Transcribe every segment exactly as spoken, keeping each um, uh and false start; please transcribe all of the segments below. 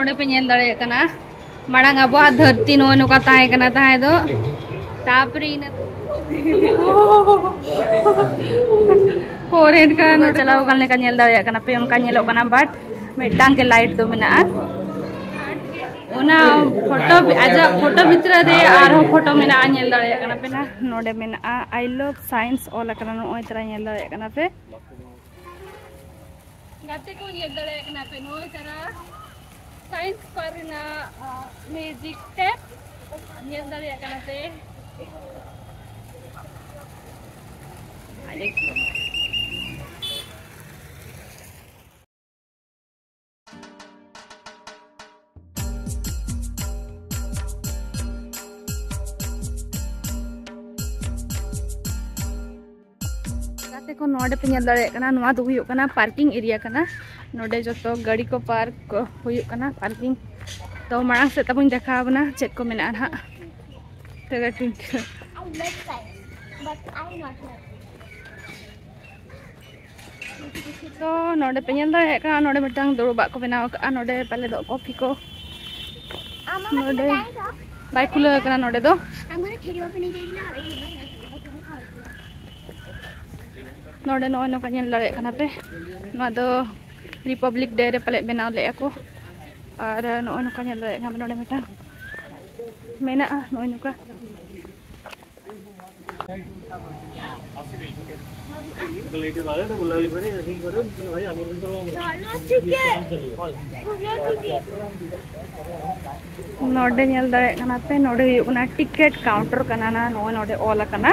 ᱱᱚᱰᱮ ᱯᱮ ᱧᱮᱞ ᱫᱟᱲᱮᱭᱟᱜ ᱠᱟᱱᱟ, ᱢᱟᱲᱟᱝ ᱟᱵᱚᱣᱟᱜ ᱫᱷᱟᱹᱨᱛᱤ ᱱᱚᱜᱼᱚᱭ ᱱᱚᱝᱠᱟ ᱛᱟᱦᱮᱸ ᱠᱟᱱᱟ ᱛᱟᱦᱮᱸ ᱫᱚ, ᱛᱟᱯᱚᱨᱮ ᱤᱱᱟᱹ ᱯᱚᱨᱮ ᱮᱱᱠᱷᱟᱱ ᱪᱟᱞᱟᱣ ᱟᱠᱟᱱ ᱞᱮᱠᱟ ᱧᱮᱞ ᱫᱟᱲᱮᱭᱟᱜ ᱠᱟᱱᱟ ᱯᱮ, ᱚᱱᱠᱟ ᱧᱮᱞᱚᱜ ᱠᱟᱱᱟ, but ᱢᱤᱫᱴᱟᱝ ᱜᱮ ᱞᱟᱭᱤᱴ ᱫᱚ ᱢᱮᱱᱟᱜᱼᱟ᱾ ᱚᱱᱟ ᱯᱷᱳᱴᱳ, ᱟᱡᱟᱜ ᱯᱷᱳᱴᱳ ᱵᱷᱤᱛᱨᱤ ᱨᱮ ᱟᱨᱦᱚᱸ ᱯᱷᱳᱴᱳ ᱢᱮᱱᱟᱜᱼᱟ, ᱧᱮᱞ ᱫᱟᱲᱮᱭᱟᱜ ᱠᱟᱱᱟ ᱯᱮ ᱱᱟ, ᱱᱚᱰᱮ ᱢᱮᱱᱟᱜᱼᱟ "I love science" ᱚᱞ ᱟᱠᱟᱱᱟ, ᱱᱚᱜᱼᱚᱭ ᱛᱟᱨᱟ ᱧᱮᱞ ᱫᱟᱲᱮᱭᱟᱜ ᱠᱟᱱᱟ ᱯᱮ᱾ ᱜᱟᱛᱮ ᱠᱚ, ᱧᱮᱞ ᱫᱟᱲᱮᱭᱟᱜ ᱠᱟᱱᱟ ᱯᱮ, ᱱᱚᱜᱼᱚᱭ ᱛᱟᱨᱟ ᱥᱟᱭᱮᱱᱥ ᱯᱟᱨᱠ ᱨᱮᱱᱟᱜ, ᱟ, ᱢᱮᱡᱤᱠ ᱴᱮᱯ ᱧᱮᱞ ᱫᱟᱲᱮᱭᱟᱜ ᱠᱟᱱᱟ ᱯᱮ᱾ ᱜᱟᱛᱮ ᱠᱚ, ᱱᱚᱰᱮ ᱯᱮ ᱧᱮᱞ ᱫᱟᱲᱮᱭᱟᱜ ᱠᱟᱱᱟ, ᱱᱚᱣᱟ ᱫᱚ ᱦᱩᱭᱩᱜ ᱠᱟᱱᱟ ᱯᱟᱨᱠᱤᱝ ᱮᱨᱤᱭᱟ ᱠᱟᱱᱟ᱾ ᱱᱚᱰᱮ ᱡᱚᱛᱚ ᱜᱟᱹᱰᱤ ᱠᱚ ᱯᱟᱨᱠ ᱠᱚ ᱦᱩᱭᱩᱜ ᱠᱟᱱᱟ, ᱯᱟᱨᱠᱤᱝ᱾ ᱛᱚ ᱢᱟᱲᱟᱝ ᱥᱮᱫ ᱛᱟᱵᱚᱧ ᱫᱮᱠᱷᱟᱣ ᱟᱵᱚᱱᱟ ᱪᱮᱫ ᱠᱚ ᱢᱮᱱᱟᱜᱼᱟ ᱱᱟᱦᱟᱜ᱾ ᱛᱚᱵᱮ ᱴᱷᱤᱠ᱾ I love science, but I'm not happy. ᱛᱚ ᱱᱚᱰᱮ ᱯᱮ ᱧᱮᱞ ᱫᱟᱲᱮᱭᱟᱜ ᱠᱟᱱᱟ, ᱱᱚᱰᱮ ᱢᱤᱫᱴᱟᱝ ᱫᱩᱲᱩᱵᱟᱜ ᱠᱚ ᱵᱮᱱᱟᱣ ᱟᱠᱟᱫᱼᱟ, ᱱᱚᱰᱮ ᱯᱟᱞᱮ ᱫᱚ ᱠᱚᱯᱷᱤ ᱠᱚ᱾ ᱱᱚᱰᱮ ᱵᱟᱭ ᱠᱷᱩᱞᱟᱹᱣ ᱟᱠᱟᱱᱟ ᱱᱚᱰᱮ ᱫᱚ᱾ ᱱᱚᱰᱮ ᱱᱚᱜᱼᱚᱭ ᱱᱚᱝᱠᱟ ᱧᱮᱞ ᱫᱟᱲᱮᱭᱟᱜ ᱠᱟᱱᱟ ᱯᱮ, ᱱᱚᱣᱟ ᱫᱚ ᱨᱤᱯᱟᱵᱽᱞᱤᱠ ᱰᱮ ᱨᱮ ᱯᱟᱞᱮᱫ ᱵᱮᱱᱟᱣ ᱞᱮᱫᱼᱟ ᱠᱚ᱾ ᱟᱨ ᱱᱚᱜᱼᱚᱭ ᱱᱚᱝᱠᱟ ᱧᱮᱞ ᱫᱟᱲᱮᱭᱟᱜ ᱠᱟᱱᱟ ᱯᱮ, ᱱᱚᱰᱮ ᱢᱤᱫᱴᱟᱝ ᱢᱮᱱᱟᱜᱼᱟ, ᱱᱚᱜᱼᱚᱭ ᱱᱚᱝᱠᱟ᱾ ᱱᱚᱰᱮ ᱧᱮᱞ ᱫᱟᱲᱮᱭᱟᱜ ᱠᱟᱱᱟ ᱯᱮ, ᱱᱚᱰᱮ ᱦᱩᱭᱩᱜ ᱠᱟᱱᱟ ᱴᱤᱠᱤᱴ ᱠᱟᱣᱩᱱᱴᱟᱨ ᱠᱟᱱᱟ ᱱᱟ, ᱱᱚᱜᱼᱚᱭ ᱱᱚᱰᱮ ᱚᱞ ᱟᱠᱟᱱᱟ᱾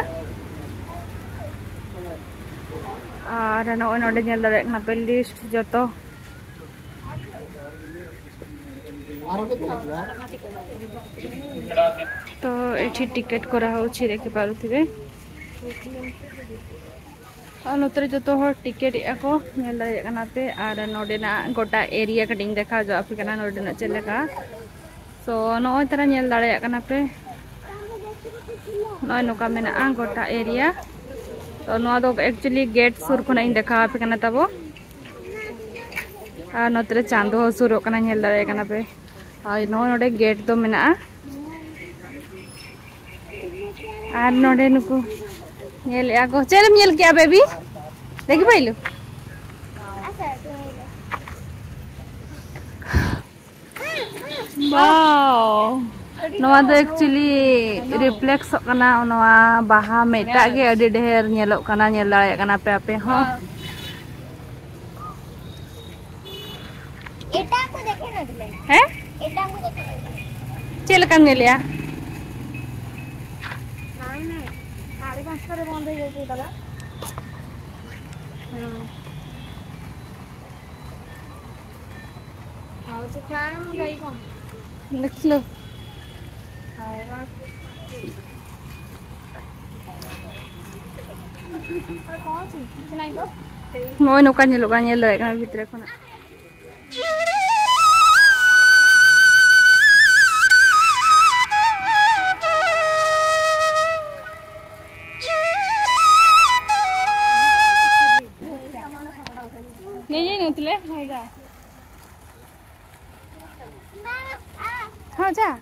ᱟᱨ ᱱᱚᱜᱼᱚᱭ ᱱᱚᱰᱮ ᱧᱮᱞ ᱫᱟᱲᱮᱭᱟᱜ ᱠᱟᱱᱟ ᱯᱮ ᱞᱤᱥᱴ ᱡᱚᱛᱚ᱾ ᱛᱚ ᱮᱴᱷᱤ ᱴᱤᱠᱤᱴ ᱠᱚᱨᱟ ᱦᱚ ᱪᱷᱤᱨᱮ ᱠᱮ ᱯᱟᱨᱩᱛᱤᱵᱮ᱾ ᱟᱨ ᱱᱚᱛᱮ ᱨᱮ ᱡᱚᱛᱚ ᱦᱚᱲ ᱴᱤᱠᱤᱴ ᱮᱫᱼᱟ ᱠᱚ, ᱧᱮᱞ ᱫᱟᱲᱮᱭᱟᱜ ᱠᱟᱱᱟ ᱯᱮ᱾ ᱟᱨ ᱱᱚᱰᱮᱱᱟᱜ ᱜᱚᱴᱟ ᱮᱨᱤᱭᱟ ᱠᱟᱹᱴᱤᱡ ᱤᱧ ᱫᱮᱠᱷᱟᱣ ᱧᱚᱜ ᱟᱯᱮ ᱠᱟᱱᱟ, ᱱᱚᱰᱮᱱᱟᱜ ᱪᱮᱫ ᱞᱮᱠᱟ᱾ ᱛᱚ ᱱᱚᱜᱼᱚᱭ ᱛᱟᱨᱟ ᱧᱮᱞ ᱫᱟᱲᱮᱭᱟᱜ ᱠᱟᱱᱟ ᱯᱮ, ᱱᱚᱜᱼᱚᱭ ᱱᱚᱝᱠᱟ ᱢᱮᱱᱟᱜᱼᱟ ᱜᱚᱴᱟ ᱮᱨᱤᱭᱟ᱾ ᱛᱚ ᱱᱚᱣᱟ ᱫᱚ actually ᱜᱮᱴ ᱥᱩᱨ ᱠᱷᱚᱱᱟᱜ ᱤᱧ ᱫᱮᱠᱷᱟᱣ ᱟᱯᱮ ᱠᱟᱱᱟ ᱛᱟᱵᱚ᱾ ᱟᱨ ᱱᱚᱛᱮ ᱨᱮ ᱪᱟᱸᱫᱚ ᱦᱚᱸ ᱥᱩᱨᱚᱜ ᱠᱟᱱᱟ, ᱧᱮᱞ ᱫᱟᱲᱮᱭᱟᱜ ᱠᱟᱱᱟ ᱯᱮ᱾ ᱟᱨ ᱱᱚᱜᱼᱚᱭ ᱱᱚᱰᱮ ᱜᱮᱴ ᱫᱚ ᱢᱮᱱᱟᱜᱼᱟ᱾ ᱟᱨ ᱱᱚᱰᱮ ᱱᱩᱠᱩ ᱧᱮᱞᱮᱜᱼᱟ ᱠᱚ᱾ ᱪᱮᱫ ᱮᱢ ᱧᱮᱞ ᱠᱮᱜᱼᱟ, ᱵᱮᱵᱤ? ᱫᱮᱠᱷᱤ ᱯᱟᱭᱞᱩ᱾ ᱵᱟᱣ! ᱱᱚᱣᱟ ᱫᱚ actually ᱨᱤᱯᱷᱞᱮᱠᱥᱚᱜ ᱠᱟᱱᱟ, ᱱᱚᱣᱟ ᱵᱟᱦᱟ ᱢᱤᱫᱴᱟᱜ ᱜᱮ ᱟᱹᱰᱤ ᱰᱷᱮᱨ ᱧᱮᱞᱚᱜ ᱠᱟᱱᱟ, ᱧᱮᱞ ᱫᱟᱲᱮᱭᱟᱜ ᱠᱟᱱᱟ ᱯᱮ ᱟᱯᱮ ᱦᱚᱸ᱾ ᱮᱴᱟᱜ ᱠᱚ ᱫᱮᱠᱷᱮ ᱱᱟ ᱫᱤᱞᱮ᱾ ᱦᱮᱸ? ᱮᱴᱟᱜ ᱠᱚ ᱫᱮᱠᱷᱮ ᱱᱟ ᱫᱤᱞᱮ᱾ ᱪᱮᱫ ᱞᱮᱠᱟᱢ ᱧᱮᱞᱮᱜᱼᱟ? ᱱᱟᱭ ᱱᱟᱭ, ᱥᱟᱲᱮ ᱯᱟᱸᱪᱴᱟ ᱨᱮ ᱵᱚᱱᱫᱚ ᱦᱩᱭᱩᱜ ᱛᱟᱞᱮ᱾ ᱦᱩᱸ᱾ ᱟᱨ ᱪᱮᱫ ᱠᱟᱱ ᱜᱟᱹᱭ ᱠᱚ? ᱫᱮᱠᱷ ᱞᱳ᱾ ᱱᱚᱜᱼᱚᱭ ᱱᱚᱝᱠᱟ ᱧᱮᱞᱚᱜ ᱠᱟᱱᱟ, ᱧᱮᱞ ᱫᱟᱲᱮᱭᱟᱜ ᱠᱟᱱᱟ ᱵᱷᱤᱛᱨᱤ ᱠᱷᱚᱱᱟᱜ᱾ ᱧᱮᱧᱮᱞ ᱱᱚᱛᱞᱮ ᱦᱚᱭ ᱫᱟ᱾ ᱦᱚᱸ, ᱡᱟ᱾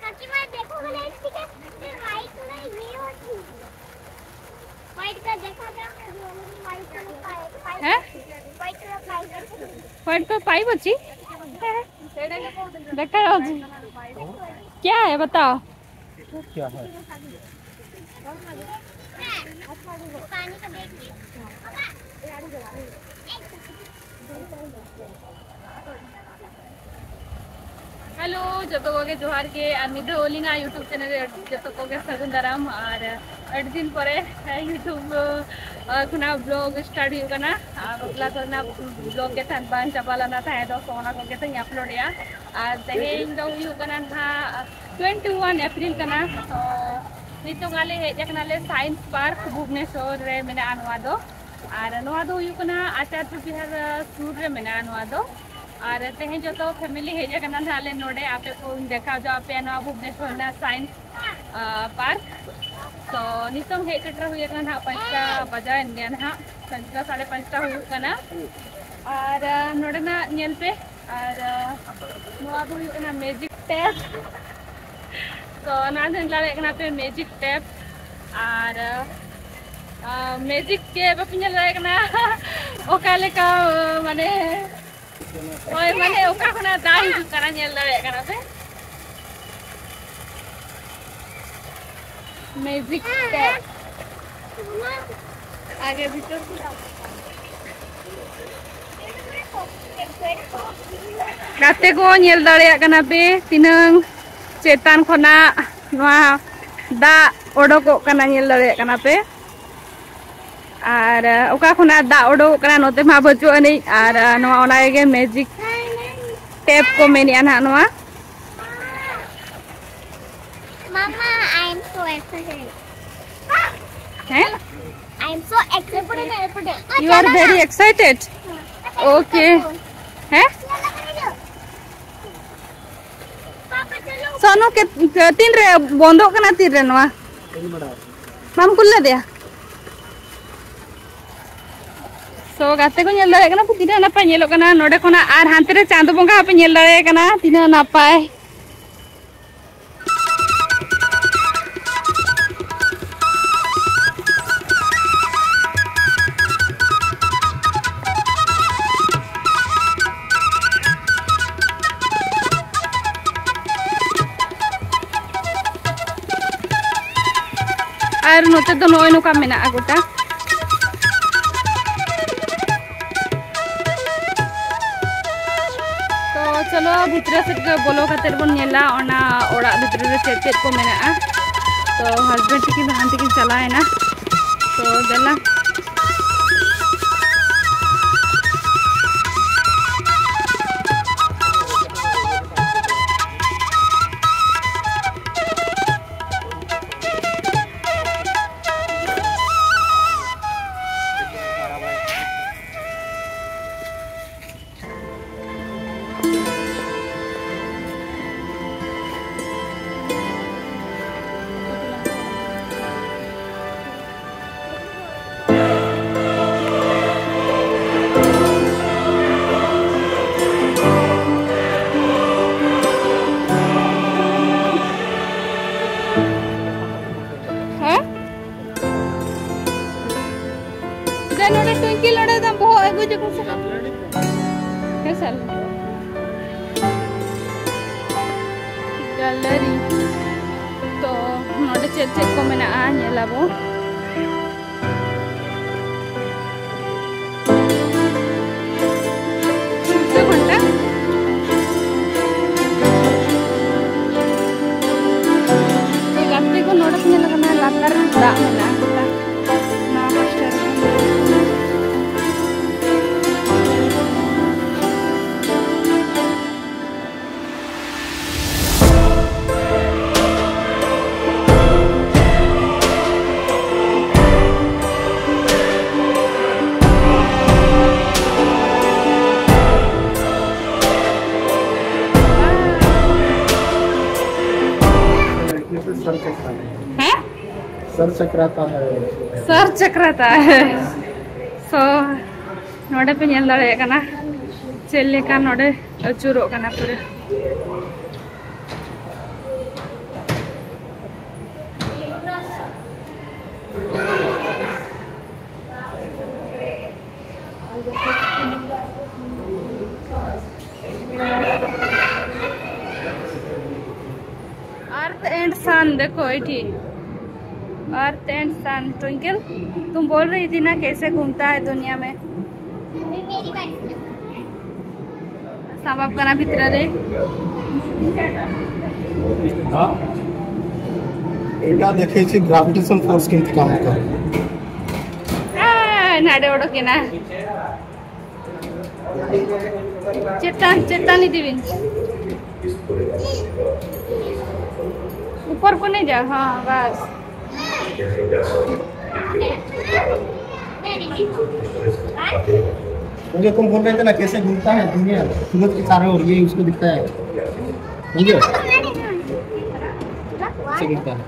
काकी माँ, देखो, मैंने इसके व्हाइट कलर ये होती है। व्हाइट का देखा था, व्हाइट कलर का है, व्हाइट हैं? व्हाइट कलर का है। ହ୍ୱାଇଟ୍ କଲର୍ ପାଇପ୍ ଅଛି? ଦେଖାଯାଉଛି। क्या है बताओ? क्या है? पानी का देख के। ᱦᱮᱞᱳ, ᱡᱚᱛᱚ ᱠᱚᱜᱮ ᱡᱚᱦᱟᱨ ᱜᱮ, ᱟᱨ ᱢᱤᱫ ᱫᱷᱟᱣ ᱟᱹᱞᱤᱧᱟᱜ YouTube ᱪᱮᱱᱮᱞ ᱨᱮ ᱡᱚᱛᱚ ᱠᱚᱜᱮ ᱥᱟᱹᱜᱩᱱ ᱫᱟᱨᱟᱢ᱾ ᱟᱨ ᱟᱹᱰᱤ ᱫᱤᱱ ᱯᱚᱨᱮ YouTube, ᱟᱨ ᱠᱷᱚᱱᱟᱜ ᱵᱞᱚᱜ ᱥᱴᱟᱨᱴ ᱦᱩᱭᱩᱜ ᱠᱟᱱᱟ᱾ ᱟᱨ ᱵᱟᱯᱞᱟ ᱠᱚᱨᱮᱱᱟᱜ ᱵᱞᱚᱜ ᱜᱮ ᱛᱟᱦᱮᱸ, ᱵᱟᱝ ᱪᱟᱵᱟ ᱞᱮᱱᱟ ᱛᱟᱦᱮᱸ ᱫᱚ, ᱛᱚ ᱚᱱᱟ ᱠᱚᱜᱮ ᱛᱚᱧ ᱟᱯᱞᱳᱰᱮᱜᱼᱟ᱾ ᱟᱨ ᱛᱮᱦᱮᱧ ᱫᱚ ᱦᱩᱭᱩᱜ ᱠᱟᱱᱟ ᱱᱟᱦᱟᱜ ᱴᱩᱭᱮᱱᱴᱤ ᱳᱣᱟᱱ ᱮᱯᱨᱤᱞ ᱠᱟᱱᱟ᱾ ᱛᱚ ᱱᱤᱛᱚᱝ ᱟᱞᱮ ᱦᱮᱡ ᱟᱠᱟᱱᱟᱞᱮ ᱥᱟᱭᱮᱱᱥ ᱯᱟᱨᱠ, ᱵᱷᱩᱵᱽᱱᱮᱥᱚᱨ ᱨᱮ ᱢᱮᱱᱟᱜᱼᱟ ᱱᱚᱣᱟ ᱫᱚ᱾ ᱟᱨ ᱱᱚᱣᱟ ᱫᱚ ᱦᱩᱭᱩᱜ ᱠᱟᱱᱟ ᱟᱪᱟᱨᱡᱚ ᱵᱤᱦᱟᱨ ᱥᱩᱨ ᱨᱮ ᱢᱮᱱᱟᱜᱼᱟ ᱱᱚᱣᱟ ᱫᱚ᱾ ᱟᱨ ᱛᱮᱦᱮᱧ ᱡᱚᱛᱚ family ᱦᱮᱡ ᱟᱠᱟᱱᱟ ᱱᱟᱦᱟᱜ ᱞᱮ ᱱᱚᱰᱮ, ᱟᱯᱮ ᱠᱚᱧ ᱫᱮᱠᱷᱟᱣ ᱦᱚᱪᱚ ᱟᱯᱮᱭᱟ ᱱᱚᱣᱟ ᱵᱷᱩᱵᱽᱱᱮᱥᱣᱚᱨ ᱨᱮᱱᱟᱜ science park᱾ ᱛᱚ ᱱᱤᱛᱚᱝ ᱦᱮᱡ ᱥᱮᱴᱮᱨ ᱦᱩᱭ ᱟᱠᱟᱱᱟ ᱱᱟᱦᱟᱜ, ᱯᱟᱸᱪᱴᱟ ᱵᱟᱡᱟᱣᱮᱱ ᱜᱮᱭᱟ ᱱᱟᱦᱟᱜ, ᱯᱟᱸᱪᱴᱟ ᱥᱟᱲᱮ ᱯᱟᱸᱪᱴᱟ ᱦᱩᱭᱩᱜ ᱠᱟᱱᱟ᱾ ᱟᱨ ᱱᱚᱰᱮᱱᱟᱜ ᱧᱮᱞ ᱯᱮ, ᱟᱨ ᱱᱚᱣᱟ ᱫᱚ ᱦᱩᱭᱩᱜ ᱠᱟᱱᱟ magic tape᱾ ᱛᱚ ᱱᱚᱣᱟ ᱫᱚ ᱧᱮᱞ ᱫᱟᱲᱮᱭᱟᱜ ᱠᱟᱱᱟ ᱯᱮ magic tape᱾ ᱟᱨ magic tape ᱵᱟᱯᱮ ᱧᱮᱞ ᱫᱟᱲᱮᱭᱟᱜ ᱠᱟᱱᱟ ᱚᱠᱟ ᱞᱮᱠᱟ, ᱢᱟᱱᱮ, ᱦᱳᱭ, ᱢᱟᱱᱮ ᱚᱠᱟ ᱠᱷᱚᱱᱟᱜ ᱫᱟᱜ ᱦᱤᱡᱩᱜ ᱠᱟᱱᱟ, ᱧᱮᱞ ᱫᱟᱲᱮᱭᱟᱜ ᱠᱟᱱᱟ ᱯᱮ᱾ magic tape ᱟᱜᱮ ᱵᱷᱤᱛᱚᱨ ᱠᱚ᱾ ᱜᱟᱛᱮ ᱠᱚ, ᱧᱮᱞ ᱫᱟᱲᱮᱭᱟᱜ ᱠᱟᱱᱟ ᱯᱮ ᱛᱤᱱᱟᱹᱝ ᱪᱮᱛᱟᱱ ᱠᱷᱚᱱᱟᱜ ᱱᱚᱣᱟ ᱫᱟᱜ ᱚᱰᱚᱠᱚᱜ ᱠᱟᱱᱟ, ᱧᱮᱞ ᱫᱟᱲᱮᱭᱟᱜ ᱠᱟᱱᱟ ᱯᱮ᱾ ᱟᱨ ᱚᱠᱟ ᱠᱷᱚᱱᱟᱜ ᱫᱟᱜ ᱚᱰᱚᱠᱚᱜ ᱠᱟᱱᱟ ᱱᱚᱛᱮ ᱢᱟ ᱵᱟᱹᱪᱩᱜ ᱟᱹᱱᱤᱡ, ᱟᱨ ᱱᱚᱣᱟ ᱚᱱᱟ ᱜᱮ magic tape ᱠᱚ ᱢᱮᱱᱮᱜᱼᱟ ᱱᱟᱦᱟᱜ ᱱᱚᱣᱟ᱾ Mama, I am so excited. ᱦᱮᱸ? I am so excited. You are very excited? Okay. ᱦᱮᱸ? ᱥᱳᱱᱩ ᱠᱮ, ᱛᱤᱱᱨᱮ ᱵᱚᱱᱫᱚᱜ ᱠᱟᱱᱟ, ᱛᱤᱱᱨᱮ ᱱᱚᱣᱟ? ᱵᱟᱢ ᱠᱩᱞ ᱞᱮᱫᱮᱭᱟ? So, ᱜᱟᱛᱮ ᱠᱚ, ᱧᱮᱞ ᱫᱟᱲᱮᱭᱟᱜ ᱠᱟᱱᱟ ᱯᱮ ᱛᱤᱱᱟᱹᱜ ᱱᱟᱯᱟᱭ ᱧᱮᱞᱚᱜ ᱠᱟᱱᱟ ᱱᱚᱰᱮ ᱠᱷᱚᱱᱟᱜ, ᱟᱨ ᱦᱟᱱᱛᱮ ᱨᱮ ᱪᱟᱸᱫᱚ ᱵᱚᱸᱜᱟ ᱦᱚᱸᱯᱮ ᱧᱮᱞ ᱫᱟᱲᱮᱭᱟᱭ ᱠᱟᱱᱟ ᱛᱤᱱᱟᱹᱜ ᱱᱟᱯᱟᱭ᱾ ᱟᱨ ᱱᱚᱛᱮ ᱫᱚ ᱱᱚᱜᱼᱚᱭ ᱱᱚᱝᱠᱟ ᱢᱮᱱᱟᱜᱼᱟ ᱜᱚᱴᱟ᱾ ᱛᱚ ᱪᱚᱞᱚ, ᱵᱷᱤᱛᱨᱤ ᱥᱮᱫ ᱜᱮ ᱵᱚᱞᱚ ᱠᱟᱛᱮ ᱵᱚᱱ ᱧᱮᱞᱟ ᱚᱱᱟ ᱚᱲᱟᱜ ᱵᱷᱤᱛᱨᱤ ᱨᱮ ᱪᱮᱫ ᱪᱮᱫ ᱠᱚ ᱢᱮᱱᱟᱜᱼᱟ᱾ ᱛᱚ husband ᱛᱟᱹᱠᱤᱱ ᱫᱚ ᱦᱟᱱᱛᱮ ᱠᱤᱱ ᱪᱟᱞᱟᱣᱮᱱᱟ᱾ ᱛᱚ ᱫᱮᱞᱟ᱾ ᱜᱮᱞᱟᱨᱤ᱾ ᱛᱚ ᱱᱚᱰᱮ ᱪᱮᱫ ᱪᱮᱫ ᱠᱚ ᱢᱮᱱᱟᱜᱼᱟ ᱧᱮᱞ ᱟᱵᱚ᱾ ᱥᱩᱨᱡᱚ ᱜᱷᱚᱱᱴᱟ᱾ ᱜᱟᱛᱮ ᱠᱚ ᱱᱚᱰᱮ ᱠᱚ ᱧᱮᱞ ᱠᱟᱱᱟ, ᱞᱟᱛᱟᱨ ᱨᱮ ᱫᱟᱜ ᱢᱮᱱᱟᱜᱼᱟ᱾ ᱱᱚᱣᱟ ᱯᱟᱥᱴᱟ ᱨᱮ᱾ ये तो सर चकराता है। हैं? सर चकराता है। सर चकराता है। So, ᱱᱚᱰᱮ ᱯᱮ ᱧᱮᱞ ᱫᱟᱲᱮᱭᱟᱜ ᱠᱟᱱᱟ ᱪᱮᱫ ᱞᱮᱠᱟ ᱱᱚᱰᱮ ᱟᱹᱪᱩᱨᱚᱜ ᱠᱟᱱᱟ ᱯᱩᱨᱟᱹ᱾ अर्थ एंड सन देखो, ये अर्थ एंड सन। ट्विंकल, तुम बोल रही थी ना कैसे घूमता है दुनिया में। ᱥᱟᱵᱟᱵ ᱠᱟᱱᱟ ᱵᱷᱤᱛᱨᱤ ᱨᱮ᱾ हाँ, এটা দেখেছি গ্র্যাভিটেশন ফোর্স কিন্তু কাম করে। ᱱᱟᱰᱮ ᱚᱰᱚᱠᱮᱱᱟ᱾ ᱪᱮᱛᱟᱱ, ᱪᱮᱛᱟᱱ ᱤᱫᱤ ᱵᱤᱱ᱾ ऊपर को नहीं जा, हाँ, बस। मुझे तुम बोल रहे थे ना, कैसे घूमता है दुनिया, सूरज के चारों ओर, ये उसको दिखता है। समझे? कैसे घूमता है?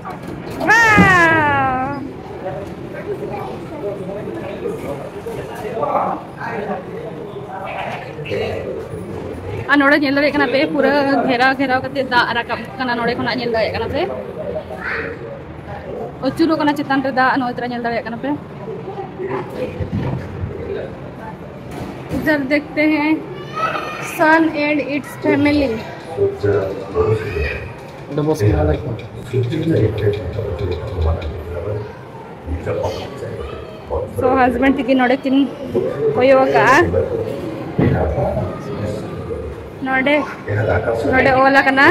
हाँ। ᱟᱨ ᱱᱚᱰᱮ ᱧᱮᱞ ᱫᱟᱲᱮᱭᱟᱜ ᱠᱟᱱᱟ ᱯᱮ, ᱯᱩᱨᱟᱹ ᱜᱷᱮᱨᱟᱣ ᱜᱷᱮᱨᱟᱣ ᱠᱟᱛᱮ ᱫᱟᱜ ᱨᱟᱠᱟᱵ ᱠᱟᱱᱟ᱾ ᱱᱚᱰᱮ ᱠᱷᱚᱱᱟᱜ ᱧᱮᱞ ᱫᱟᱲᱮᱭᱟᱜ ᱠᱟᱱᱟ ᱯᱮ, ᱟᱹᱪᱩᱨᱚᱜ ᱠᱟᱱᱟ ᱪᱮᱛᱟᱱ ᱨᱮ ᱫᱟᱜ᱾ ᱱᱚᱜᱼᱚᱭ ᱛᱚᱨᱟ ᱧᱮᱞ ᱫᱟᱲᱮᱭᱟᱜ ᱠᱟᱱᱟ ᱯᱮ᱾ इधर देखते हैं, सन एंड इट्स फैमिली। ᱚᱸᱰᱮ ᱵᱚᱥ ᱠᱮᱫᱟ ᱞᱮ᱾ So husband ᱛᱟᱹᱠᱤᱱ ᱱᱚᱰᱮ ᱠᱤᱱ ᱠᱚᱭᱚᱜ ᱟᱠᱟᱜᱼᱟ᱾ ᱱᱚᱰᱮ, ᱱᱚᱰᱮ ᱚᱞ ᱟᱠᱟᱱᱟ।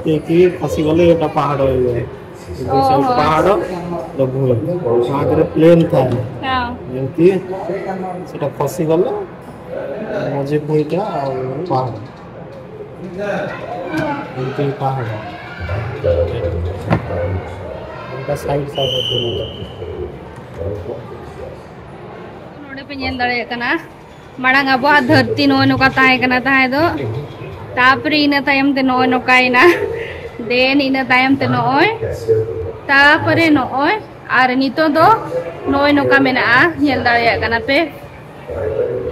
देखिए, खसी वाले ये पाहाड़ है, ये। ᱫᱩᱥᱨᱟ ᱚ। ᱯᱟᱦᱟᱲ ᱞᱟᱹᱜᱩ ᱚᱱᱟ ᱠᱚᱨᱮ ପ୍ଲେନ୍ ଥାଏ। ହଁ। ଯେମିତି ସେଟା ଖସିଗଲେ ମଝି ଭୂଇଁଟା ଆଉ ପାହାଡ଼। ଏମିତି ପାହାଡ଼। ଏଇଟା ସାଇଡ୍ ସାଇଡ୍। ᱱᱚᱰᱮ ᱯᱮ ᱧᱮᱞ ᱫᱟᱲᱮᱭᱟᱜ ᱠᱟᱱᱟ, ᱢᱟᱲᱟᱝ ᱟᱵᱚᱣᱟᱜ ᱫᱷᱟᱹᱨᱛᱤ ᱱᱚᱜᱼᱚᱭ ᱱᱚᱝᱠᱟ ᱛᱟᱦᱮᱸ ᱠᱟᱱᱟ ᱛᱟᱦᱮᱸ ᱫᱚ, ᱛᱟᱨᱯᱚᱨᱮ ᱤᱱᱟᱹ ᱛᱟᱭᱚᱢ ᱛᱮ ᱱᱚᱜᱼᱚᱭ ᱱᱚᱝᱠᱟᱭᱮᱱᱟ, then ᱤᱱᱟᱹ ᱛᱟᱭᱚᱢ ᱛᱮ ᱱᱚᱜᱼᱚᱭ, ᱛᱟᱨᱯᱚᱨᱮ ᱱᱚᱜᱼᱚᱭ, ᱟᱨ ᱱᱤᱛᱚᱜ ᱫᱚ ᱱᱚᱜᱼᱚᱭ ᱱᱚᱝᱠᱟ ᱢᱮᱱᱟᱜᱼᱟ, ᱧᱮᱞ ᱫᱟᱲᱮᱭᱟᱜ ᱠᱟᱱᱟ ᱯᱮ᱾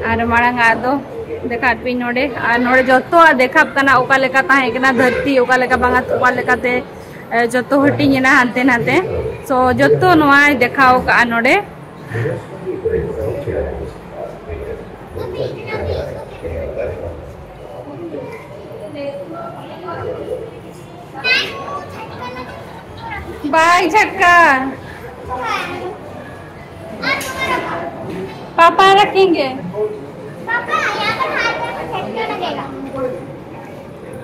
ᱟᱨ ᱢᱟᱲᱟᱝ ᱟᱜ ᱫᱚ ᱫᱮᱠᱷᱟᱣ ᱯᱮ ᱱᱚᱰᱮ, ᱟᱨ ᱱᱚᱰᱮ ᱡᱚᱛᱚᱣᱟᱜ ᱫᱮᱠᱷᱟᱜ ᱠᱟᱱᱟ, ᱚᱠᱟ ᱞᱮᱠᱟ ᱛᱟᱦᱮᱸ ᱠᱟᱱᱟ ᱫᱷᱟᱹᱨᱛᱤ, ᱚᱠᱟ ᱞᱮᱠᱟ ᱵᱟᱝᱟ, ᱚᱠᱟ ᱞᱮᱠᱟᱛᱮ, ᱮ, ᱡᱚᱛᱚ ᱦᱟᱹᱴᱤᱧ ᱮᱱᱟ ᱦᱟᱱᱛᱮ ᱱᱟᱛᱮ᱾ So ᱡᱚᱛᱚ ᱱᱚᱣᱟᱭ ᱫᱮᱠᱷᱟᱣ ᱠᱟᱜᱼᱟ ᱱᱚᱰᱮ᱾ ᱵᱟᱭ ᱡᱷᱟᱴᱠᱟ। पापा रखेंगे।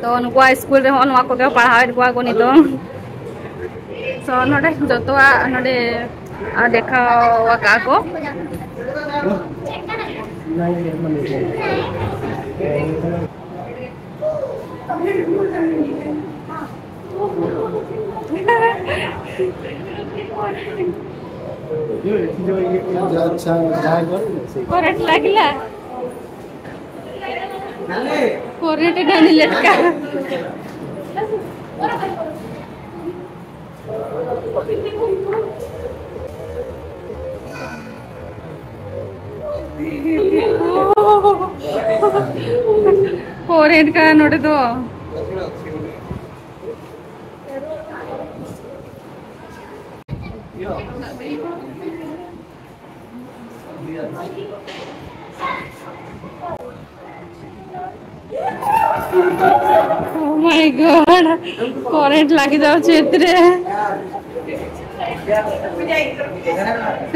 ᱛᱚ ᱱᱩᱠᱩᱣᱟᱜ ᱥᱠᱩᱞ ᱨᱮᱦᱚᱸ ᱱᱚᱣᱟ ᱠᱚᱜᱮ ᱯᱟᱲᱦᱟᱣᱮᱫ ᱠᱚᱣᱟ ᱠᱚ ᱱᱤᱛᱚᱝ᱾ ᱛᱚ ᱱᱚᱰᱮ ᱡᱚᱛᱚᱣᱟᱜ ᱱᱚᱰᱮ ᱫᱮᱠᱷᱟᱣ ᱟᱠᱟᱫ ᱠᱚ᱾ अच्छा, जाएगा। करंट लगला। करंट डाली लटका। ᱯᱷᱳᱨᱦᱮᱰ ᱠᱟᱱᱟ ᱱᱚᱰᱮ ᱫᱚ᱾ Oh my God, କରେଣ୍ଟ ଲାଗି ଯାଉଛି ଏଥିରେ।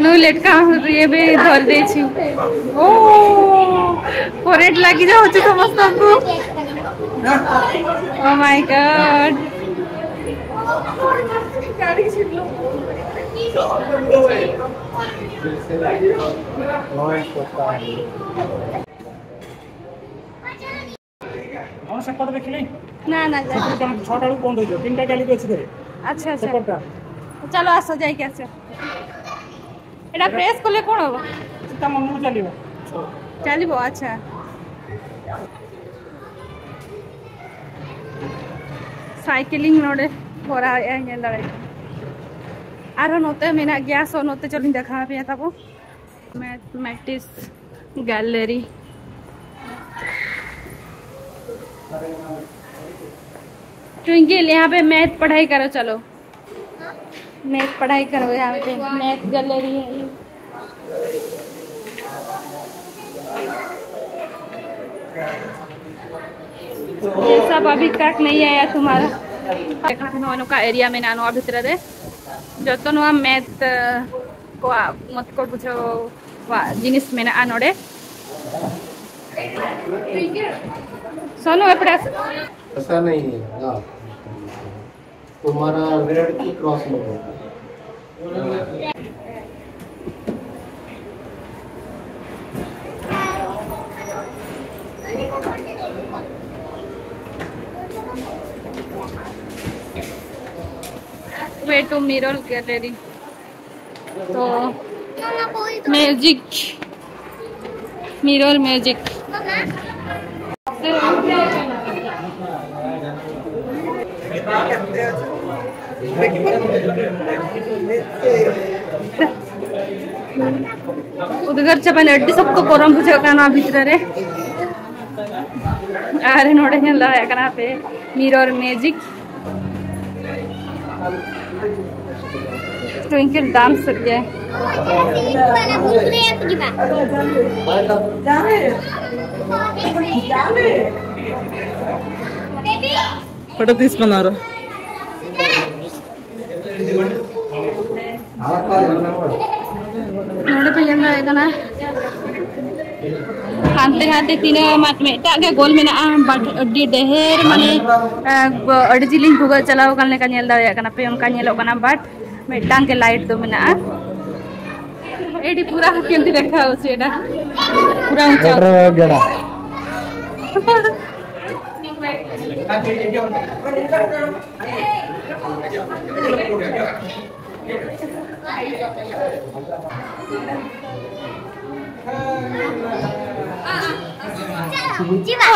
ନୁ ଲେଟକା ଏବେ ଧରି ଦେଇଛି। ଓ, କରେଣ୍ଟ ଲାଗି ଯାଉଛି ସମସ୍ତଙ୍କୁ। Oh my God। ହଁ, ସେପଟେ ଦେଖିଲି। ନା, ନା, ଯା। ସେପଟେ କଣ ଛଅଟା ବେଳକୁ ବନ୍ଦ ହେଇଯିବ, ତିନିଟା କ୍ୟାଲି ବି ଅଛି ଫେରେ। ଆଚ୍ଛା, ଆଚ୍ଛା। ସେପଟଟା। ଚାଲ, ଆସ, ଯାଇକି ଆସ। ଏଇଟା ପ୍ରେସ୍ କଲେ କଣ ହବ? ତା ମନକୁ ଚାଲିବ। ଚାଲିବ, ଆଚ୍ଛା। ᱥᱟᱭᱠᱮᱞᱤᱝ ᱱᱚᱰᱮ ᱠᱚᱨᱟᱣᱮᱫᱼᱟ, ᱧᱮᱞ ᱫᱟᱲᱮᱭᱟᱜ ᱠᱟᱱᱟ᱾ ᱟᱨᱦᱚᱸ ᱱᱚᱛᱮ ᱢᱮᱱᱟᱜ ᱜᱮᱭᱟ, ᱥᱚ ᱱᱚᱛᱮ ᱪᱚᱞᱤᱧ ᱫᱮᱠᱷᱟᱣ ᱟᱯᱮᱭᱟ ᱛᱟᱵᱚ᱾ Mathematics gallery. ट्विंकल, यहाँ पे मैथ पढ़ाई करो, चलो। मैथ पढ़ाई करो, यहाँ पे मैथ गैलरी है। ये सब अभी तक नहीं आया तुम्हारा। ᱱᱚᱜᱼᱚᱭ ᱱᱚᱝᱠᱟ ᱮᱨᱤᱭᱟ ᱢᱮᱱᱟᱜᱼᱟ ᱱᱚᱣᱟ ᱵᱷᱤᱛᱨᱤ ᱨᱮ᱾ ᱡᱚᱛᱚ ᱱᱚᱣᱟ ᱢᱮᱛᱷ ᱠᱚᱣᱟᱜ ᱢᱚᱛ ᱠᱚ ᱵᱩᱡᱷᱟᱹᱣ ᱠᱚᱣᱟᱜ ᱡᱤᱱᱤᱥ ᱢᱮᱱᱟᱜᱼᱟ ᱱᱚᱰᱮ᱾ ᱥᱳᱱᱩ, ᱮᱯᱲᱮ ᱟᱥᱮ? ऐसा नहीं है ना, तुम्हारा रेड की क्रॉस में है। Way to mirror gallery। तो मैजिक, मिरर मैजिक। ᱩᱫᱽᱜᱟᱹᱨ ᱪᱟᱵᱟᱭᱮᱱᱟ, ᱟᱹᱰᱤ ᱥᱚᱠᱛᱚ ᱜᱚᱨᱚᱢ ᱵᱩᱡᱷᱟᱹᱜ ᱠᱟᱱᱟ ᱱᱚᱣᱟ ᱵᱷᱤᱛᱨᱤ ᱨᱮ᱾ ᱟᱨ ᱱᱚᱰᱮ ᱧᱮᱞ ᱫᱟᱲᱮᱭᱟᱜ ᱠᱟᱱᱟ ᱯᱮ ᱢᱤᱨᱚᱨ ᱢᱮᱡᱤᱠ᱾ ᱴᱩᱭᱤᱝᱠᱮᱞ ᱰᱟᱱᱥ ᱮᱫ ᱜᱮᱭᱟᱭ᱾ ᱯᱷᱳᱴᱳ ᱛᱤᱥ ᱯᱮ ᱱᱚᱣᱟ ᱨᱮ? ᱱᱚᱰᱮ ᱯᱮ ᱧᱮᱞ ᱫᱟᱲᱮᱭᱟᱜ ᱠᱟᱱᱟ, ᱦᱟᱱᱛᱮ ᱦᱟᱱᱛᱮ ᱛᱤᱱᱟᱹᱜ ᱢᱟᱛ ᱢᱤᱫᱴᱟᱝ ᱜᱮ ᱜᱳᱞ ᱢᱮᱱᱟᱜᱼᱟ, but ᱟᱹᱰᱤ ᱰᱷᱮᱨ, ᱢᱟᱱᱮ, ᱟᱹᱰᱤ ᱡᱤᱞᱤᱧ ᱵᱷᱩᱜᱟᱹᱜ ᱪᱟᱞᱟᱣ ᱟᱠᱟᱱ ᱞᱮᱠᱟ ᱧᱮᱞ ᱫᱟᱲᱮᱭᱟᱜ ᱠᱟᱱᱟ ᱯᱮ, ᱚᱱᱠᱟ ᱧᱮᱞᱚᱜ ᱠᱟᱱᱟ, but ᱢᱤᱫᱴᱟᱝ ᱜᱮ ᱞᱟᱭᱤᱴ ᱫᱚ ᱢᱮᱱᱟᱜᱼᱟ᱾ ᱮᱰᱤ ᱯᱩᱨᱟ ᱦᱟᱹᱠᱤᱞ ᱫᱤ ᱫᱮᱠᱷᱟ ᱩᱪᱤᱛ ᱮᱰᱟ᱾ ᱯᱩᱨᱟ ᱩᱪᱟ᱾ ᱜᱟᱰᱟ᱾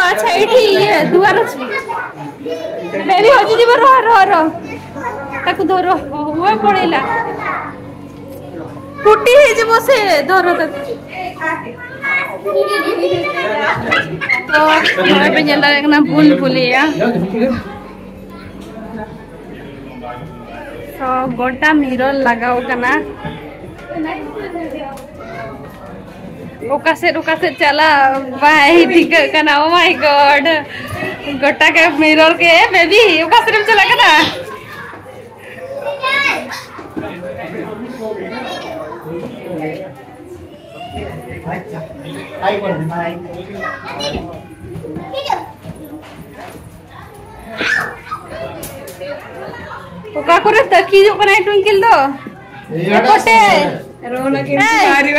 ᱟᱪᱪᱷᱟ, ᱮᱴᱷᱤ ᱤᱭᱟᱹ ᱫᱩᱣᱟᱨ ᱚᱪᱷᱤ᱾ ᱵᱮᱵᱤ ᱦᱚᱡᱤ ᱡᱤᱵᱚ ᱨᱚ, ᱨᱚ, ᱨᱚ᱾ ତାକୁ ଧର। ହୁଏ ପଳେଇଲା। ଫୁଟି ହେଇଯିବ ସେ, ଧର ତାକୁ। ତ ନଡେ ᱯᱮ ᱧᱮᱞ ᱫᱟᱲᱮᱭᱟᱜ ᱠᱟᱱᱟ, ᱵᱩᱞ ᱵᱩᱞᱤᱭᱟ। ᱛᱚ ᱜᱚᱴᱟ ᱢᱤᱨᱚᱨ ᱞᱟᱜᱟᱣ ᱠᱟᱱᱟ। ᱚᱠᱟ ᱥᱮᱫ, ᱚᱠᱟ ᱥᱮᱫ ᱪᱟᱞᱟᱜ ᱵᱟᱭ ᱴᱷᱤᱠᱟᱹᱜ ᱠᱟᱱᱟ। Oh my God, ᱜᱚᱴᱟ ᱜᱮ ᱢᱤᱨᱚᱨ ᱜᱮ। ᱵᱮᱵᱤ, ᱚᱠᱟ ᱥᱮᱫ ᱮᱢ ᱪᱟᱞᱟᱜ ᱠᱟᱱᱟ? ᱚᱠᱟ ᱠᱚᱨᱮ ᱛᱟᱹᱠᱤᱡᱚᱜ ᱠᱟᱱᱟᱭ ᱴᱩᱝᱠᱤᱞ ᱫᱚ? ᱮᱯᱚᱴᱮ᱾ ᱨᱚᱱᱟ ᱠᱤᱱᱛᱩ ᱮᱭ᱾ ᱟᱹᱣᱨᱤ᱾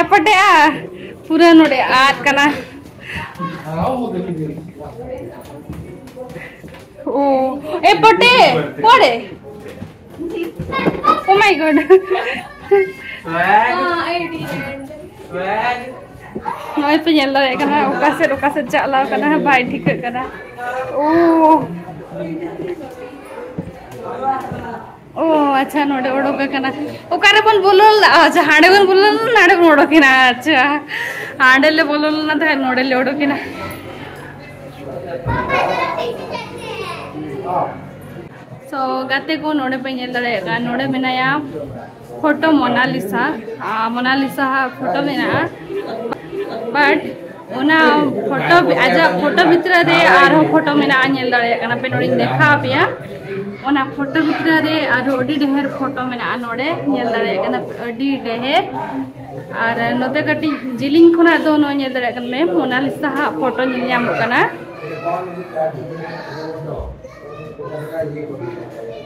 ᱮᱯᱚᱴᱮ ᱟ, ᱯᱩᱨᱟᱹ ᱱᱚᱰᱮ ᱟᱫ ᱠᱟᱱᱟ। ᱳ, ᱮᱯᱚᱴᱮ, ᱯᱚᱲᱮ। Oh my God। ᱱᱚᱜᱼᱚᱭ ᱯᱮ ᱧᱮᱞ ᱫᱟᱲᱮᱭᱟᱜ ᱠᱟᱱᱟ, ᱚᱠᱟ ᱥᱮᱫ ᱚᱠᱟ ᱥᱮᱫ ᱪᱟᱞᱟᱣ ᱠᱟᱱᱟ, ᱵᱟᱭ ᱴᱷᱤᱠᱟᱹᱜ ᱠᱟᱱᱟ। ᱳ, ᱳ, ᱟᱪᱪᱷᱟ, ᱱᱚᱰᱮ ᱚᱰᱚᱠ ᱟᱠᱟᱱᱟ। ᱚᱠᱟ ᱨᱮᱵᱚᱱ ᱵᱚᱞᱚ ᱞᱮᱱᱟ? ᱟᱪᱪᱷᱟ, ᱦᱟᱸᱰᱮ ᱵᱚᱱ ᱵᱚᱞᱚ ᱞᱮᱱᱟ, ᱱᱟᱰᱮ ᱵᱚᱱ ᱚᱰᱚᱠ ᱮᱱᱟ। ᱟᱪᱪᱷᱟ, ᱦᱟᱸᱰᱮ ᱞᱮ ᱵᱚᱞᱚ ᱞᱮᱱᱟ, ᱛᱟᱦᱮᱸᱫ ᱱᱚᱰᱮ ᱞᱮ ᱚᱰᱚᱠ ᱮᱱᱟ। So, ᱜᱟᱛᱮ ᱠᱚ, ᱱᱚᱰᱮ ᱯᱮ ᱧᱮᱞ ᱫᱟᱲᱮᱭᱟᱜ ᱠᱟᱱᱟ, ᱱᱚᱰᱮ ᱢᱮᱱᱟᱭᱟ ᱯᱷᱳᱴᱳ ᱢᱳᱱᱟᱞᱤᱥᱟ᱾ ᱟᱨ ᱢᱳᱱᱟᱞᱤᱥᱟ ᱦᱟᱜ ᱯᱷᱳᱴᱳ ᱢᱮᱱᱟᱜᱼᱟ, but ᱚᱱᱟ ᱯᱷᱳᱴᱳ, ᱟᱡᱟᱜ ᱯᱷᱳᱴᱳ ᱵᱷᱤᱛᱨᱤ ᱨᱮ ᱟᱨᱦᱚᱸ ᱯᱷᱳᱴᱳ ᱢᱮᱱᱟᱜᱼᱟ, ᱧᱮᱞ ᱫᱟᱲᱮᱭᱟᱜ ᱠᱟᱱᱟ ᱯᱮ, ᱱᱚᱰᱮᱧ ᱫᱮᱠᱷᱟᱣ ᱟᱯᱮᱭᱟ᱾ ᱚᱱᱟ ᱯᱷᱳᱴᱳ ᱵᱷᱤᱛᱨᱤ ᱨᱮ ᱟᱨᱦᱚᱸ ᱟᱹᱰᱤ ᱰᱷᱮᱨ ᱯᱷᱳᱴᱳ ᱢᱮᱱᱟᱜᱼᱟ, ᱱᱚᱰᱮ ᱧᱮᱞ ᱫᱟᱲᱮᱭᱟᱜ ᱠᱟᱱᱟ ᱯᱮ, ᱟᱹᱰᱤ ᱰᱷᱮᱨ᱾ ᱟᱨ ᱱᱚᱛᱮ ᱠᱟᱹᱴᱤᱡ ᱡᱤᱞᱤᱧ ᱠᱷᱚᱱᱟᱜ ᱫᱚ ᱱᱚᱣᱟ ᱧᱮᱞ ᱫᱟᱲᱮᱭᱟᱜ ᱠᱟᱱᱟ ᱯᱮ, ᱢᱳᱱᱟᱞᱤᱥᱟ ᱦᱟᱜ ᱯᱷᱳᱴᱳ ᱧᱮᱞ ᱧᱟᱢᱚᱜ ᱠᱟᱱᱟ᱾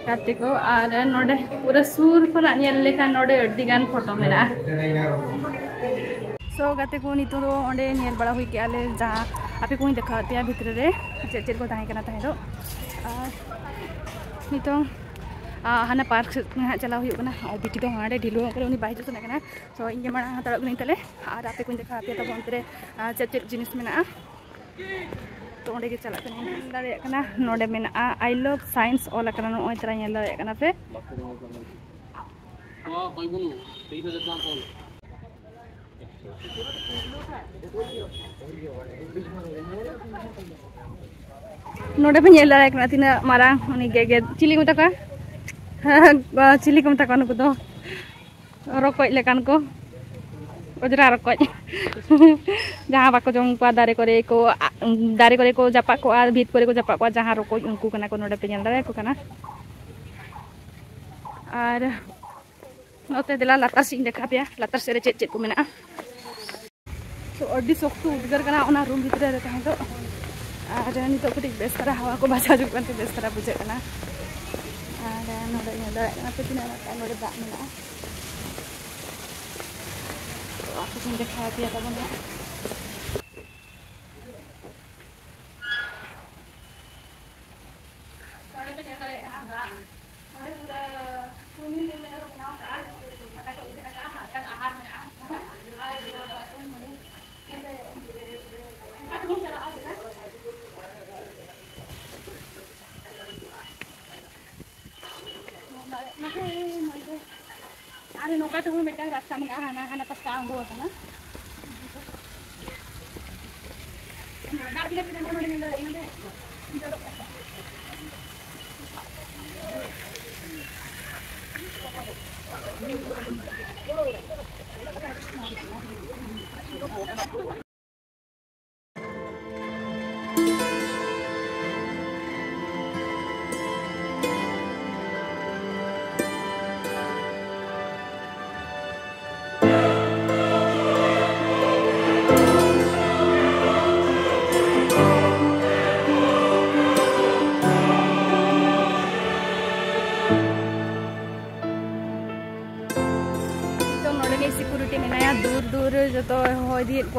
ᱜᱟᱛᱮ ᱠᱚ, ᱟᱨ ᱱᱚᱰᱮ ᱯᱩᱨᱟᱹ ᱥᱩᱨ ᱠᱷᱚᱱᱟᱜ ᱧᱮᱞ ᱞᱮᱠᱷᱟᱱ ᱱᱚᱰᱮ ᱟᱹᱰᱤ ᱜᱟᱱ ᱯᱷᱳᱴᱳ ᱢᱮᱱᱟᱜᱼᱟ᱾ So ᱜᱟᱛᱮ ᱠᱚ, ᱱᱤᱛᱚᱜ ᱫᱚ ᱚᱸᱰᱮ ᱧᱮᱞ ᱵᱟᱲᱟ ᱦᱩᱭ ᱠᱮᱜᱼᱟ ᱞᱮ, ᱡᱟᱦᱟᱸ ᱟᱯᱮ ᱠᱚᱧ ᱫᱮᱠᱷᱟᱣ ᱟᱯᱮᱭᱟ ᱵᱷᱤᱛᱨᱤ ᱨᱮ ᱪᱮᱫ ᱪᱮᱫ ᱠᱚ ᱛᱟᱦᱮᱸ ᱠᱟᱱᱟ ᱛᱟᱦᱮᱸ ᱫᱚ᱾ ᱟᱨ ᱱᱤᱛᱚᱝ, ᱟ, ᱦᱟᱱᱟ ᱯᱟᱨᱠ ᱥᱮᱫ ᱦᱟᱸᱜ ᱪᱟᱞᱟᱣ ᱦᱩᱭᱩᱜ ᱠᱟᱱᱟ᱾ ᱟᱨ ᱵᱤᱴᱤ ᱫᱚ ᱦᱟᱸᱰᱮ ᱰᱷᱤᱞᱣᱟᱹ ᱠᱟᱱᱟ, ᱩᱱᱤ ᱵᱟᱭ ᱦᱤᱡᱩᱜ ᱥᱟᱱᱟ ᱠᱟᱱᱟ᱾ So ᱤᱧ ᱜᱮ ᱢᱟᱲᱟᱝ ᱦᱟᱛᱟᱲᱚᱜ ᱠᱟᱹᱱᱟᱹᱧ ᱛᱟᱦᱞᱮ, ᱟᱨ ᱟᱯᱮ ᱠᱚᱧ ᱫᱮᱠᱷᱟᱣ ᱟᱯᱮᱭᱟ ᱛᱟᱵᱚᱱ ᱚᱱᱛᱮ ᱨᱮ, ᱟ, ᱪᱮᱫ ᱪᱮᱫ ᱡᱤᱱᱤᱥ ᱢᱮᱱᱟᱜᱼᱟ᱾ ᱛᱚ ᱚᱸᱰᱮ ᱜᱮ ᱪᱟᱞᱟᱜ ᱠᱟᱹᱱᱟᱹᱧ᱾ ᱧᱮᱞ ᱫᱟᱲᱮᱭᱟᱜ ᱠᱟᱱᱟ ᱱᱚᱰᱮ ᱢᱮᱱᱟᱜᱼᱟ "I love science" ᱚᱞ ᱟᱠᱟᱱᱟ, ᱱᱚᱜᱼᱚᱭ ᱛᱟᱨᱟ ᱧᱮᱞ ᱫᱟᱲᱮᱭᱟᱜ ᱠᱟᱱᱟ ᱯᱮ᱾ ᱱᱚᱰᱮ ᱯᱮ ᱧᱮᱞ ᱫᱟᱲᱮᱭᱟᱜ ᱠᱟᱱᱟ ᱛᱤᱱᱟᱹᱜ ᱢᱟᱨᱟᱝ ᱩᱱᱤ ᱜᱮᱜᱮᱫ, ᱪᱤᱞᱤ ᱠᱚ ᱢᱮᱛᱟ ᱠᱚᱣᱟ? ᱪᱤᱞᱤ ᱠᱚ ᱢᱮᱛᱟ ᱠᱚᱣᱟ ᱱᱩᱠᱩ ᱫᱚ? ᱨᱚᱠᱚᱡ ᱞᱮᱠᱟᱱ ᱠᱚ, ᱚᱡᱽᱨᱟ ᱨᱚᱠᱚᱡ᱾ ᱡᱟᱦᱟᱸ ᱵᱟᱠᱚ ᱡᱚᱢ ᱠᱚᱣᱟ, ᱫᱟᱨᱮ ᱠᱚᱨᱮ ᱠᱚ, ᱫᱟᱨᱮ ᱠᱚᱨᱮ ᱠᱚ ᱡᱟᱯᱟᱜ ᱠᱚᱜᱼᱟ, ᱵᱷᱤᱛ ᱠᱚᱨᱮ ᱠᱚ ᱡᱟᱯᱟᱜ ᱠᱚᱜᱼᱟ, ᱡᱟᱦᱟᱸ ᱨᱚᱠᱚᱡ, ᱩᱱᱠᱩ ᱠᱟᱱᱟ ᱠᱚ᱾ ᱱᱚᱰᱮ ᱯᱮ ᱧᱮᱞ ᱫᱟᱲᱮᱭᱟᱠᱚ ᱠᱟᱱᱟ᱾ ᱟᱨ ᱱᱚᱛᱮ ᱫᱮᱞᱟ ᱞᱟᱛᱟᱨ ᱥᱮᱫ ᱤᱧ ᱫᱮᱠᱷᱟᱣ ᱯᱮᱭᱟ, ᱞᱟᱛᱟᱨ ᱥᱮᱫ ᱨᱮ ᱪᱮᱫ ᱪᱮᱫ ᱠᱚ ᱢᱮᱱᱟᱜᱼᱟ᱾ ᱛᱚ ᱟᱹᱰᱤ ᱥᱚᱠᱛᱚ ᱩᱫᱽᱜᱟᱹᱨ ᱠᱟᱱᱟ ᱚᱱᱟ ᱨᱩᱢ ᱵᱷᱤᱛᱨᱤ ᱨᱮ ᱛᱟᱦᱮᱸ ᱫᱚ᱾ ᱟᱨ ᱱᱤᱛᱚᱜ ᱠᱟᱹᱴᱤᱡ ᱵᱮᱥ ᱫᱷᱟᱨᱟ ᱦᱟᱣᱟ ᱠᱚ ᱵᱟᱡᱟᱣ ᱦᱤᱡᱩᱜ ᱠᱟᱱᱛᱮ ᱵᱮᱥ ᱫᱷᱟᱨᱟ ᱵᱩᱡᱷᱟᱹᱜ ᱠᱟᱱᱟ᱾ ᱟᱨ ᱱᱚᱰᱮ ᱧᱮᱞ ᱫᱟᱲᱮᱭᱟᱜ ᱠᱟᱱᱟ ᱯᱮ ᱛᱤᱱᱟᱹᱜ ᱱᱚᱰᱮ ᱫᱟᱜ ᱢᱮᱱᱟᱜᱼᱟ᱾ ᱛᱚ ᱟᱯᱮ ᱠᱚᱧ ᱫᱮᱠᱷᱟᱣ ᱟᱯᱮᱭᱟ ᱛᱟᱵᱚᱱ ᱦᱟᱸᱜ᱾ ᱟᱨ ᱱᱚᱝᱠᱟ ᱛᱮᱦᱚᱸ ᱢᱤᱫᱴᱟᱝ ᱨᱟᱥᱛᱟ ᱢᱮᱱᱟᱜᱼᱟ, ᱦᱟᱱᱟ ᱦᱟᱱᱟ ᱯᱟᱥᱴᱟ ᱟᱬᱜᱚ ᱟᱠᱟᱱᱟ᱾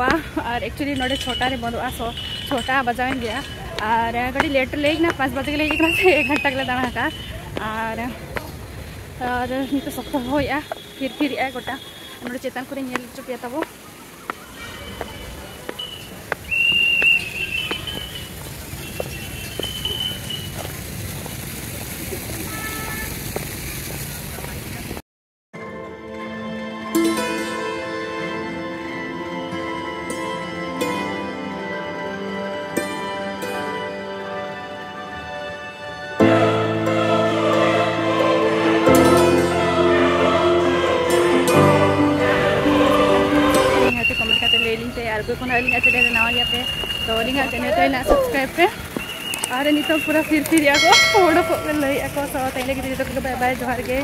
ᱟᱨ actually ᱱᱚᱰᱮ ᱪᱷᱚᱴᱟ ᱨᱮ ᱵᱚᱱᱫᱚᱜᱼᱟ, ᱥᱚ ᱪᱷᱚᱴᱟ ᱵᱟᱡᱟᱣᱮᱱ ᱜᱮᱭᱟ᱾ ᱟᱨ ᱠᱟᱹᱴᱤᱡ ᱞᱮᱴ ᱨᱮ ᱦᱮᱡ ᱠᱟᱱᱟ, ᱯᱟᱸᱪ ᱵᱟᱡᱮ ᱜᱮᱞᱮ ᱦᱮᱡ ᱠᱟᱱᱟ, ᱥᱮ ᱮᱠ ᱜᱷᱚᱱᱴᱟ ᱜᱮᱞᱮ ᱫᱟᱬᱟ ᱟᱠᱟᱫᱼᱟ᱾ ᱟᱨ ᱟᱨ ᱱᱤᱛᱚᱜ ᱥᱚᱠᱛᱚ ᱦᱚᱭᱮᱜᱼᱟ, ᱯᱷᱤᱨ ᱯᱷᱤᱨᱮᱜᱼᱟᱭ ᱜᱚᱴᱟ᱾ ᱱᱚᱰᱮ ᱪᱮᱛᱟᱱ ᱠᱚᱨᱮ ᱧᱮᱞ ᱦᱚᱪᱚ ᱯᱮᱭᱟ ᱛᱟᱵᱚ᱾ ᱟᱹᱞᱤᱧ ᱦᱚᱸ ᱠᱚᱢᱮᱱᱴ ᱠᱟᱛᱮ ᱞᱟᱹᱭ ᱞᱤᱧ ᱯᱮ, ᱟᱨ ᱚᱠᱚᱭ ᱠᱚ ᱱᱟᱜ ᱟᱹᱞᱤᱧᱟᱜ ᱪᱮᱱᱮᱞ ᱨᱮ ᱱᱟᱣᱟ ᱜᱮᱭᱟ ᱯᱮ, ᱛᱚ ᱟᱹᱞᱤᱧᱟᱜ ᱪᱮᱱᱮᱞ ᱨᱮ ᱱᱟᱜ ᱥᱟᱵᱥᱠᱨᱟᱭᱤᱵᱽ ᱯᱮ᱾ ᱟᱨ ᱱᱤᱛᱚᱜ ᱯᱩᱨᱟᱹ ᱯᱷᱤᱨ ᱯᱷᱤᱨ ᱮᱜᱼᱟ ᱠᱚ, ᱦᱚᱲ ᱠᱚ ᱞᱟᱹᱭᱮᱜᱼᱟ ᱠᱚ᱾ ᱥᱚ ᱛᱮᱦᱮᱧ ᱞᱟᱹᱜᱤᱫ ᱡᱚᱛᱚ ᱠᱚᱜᱮ ᱵᱟᱭ ᱵᱟᱭ, ᱡᱚᱦᱟᱨ ᱜᱮ᱾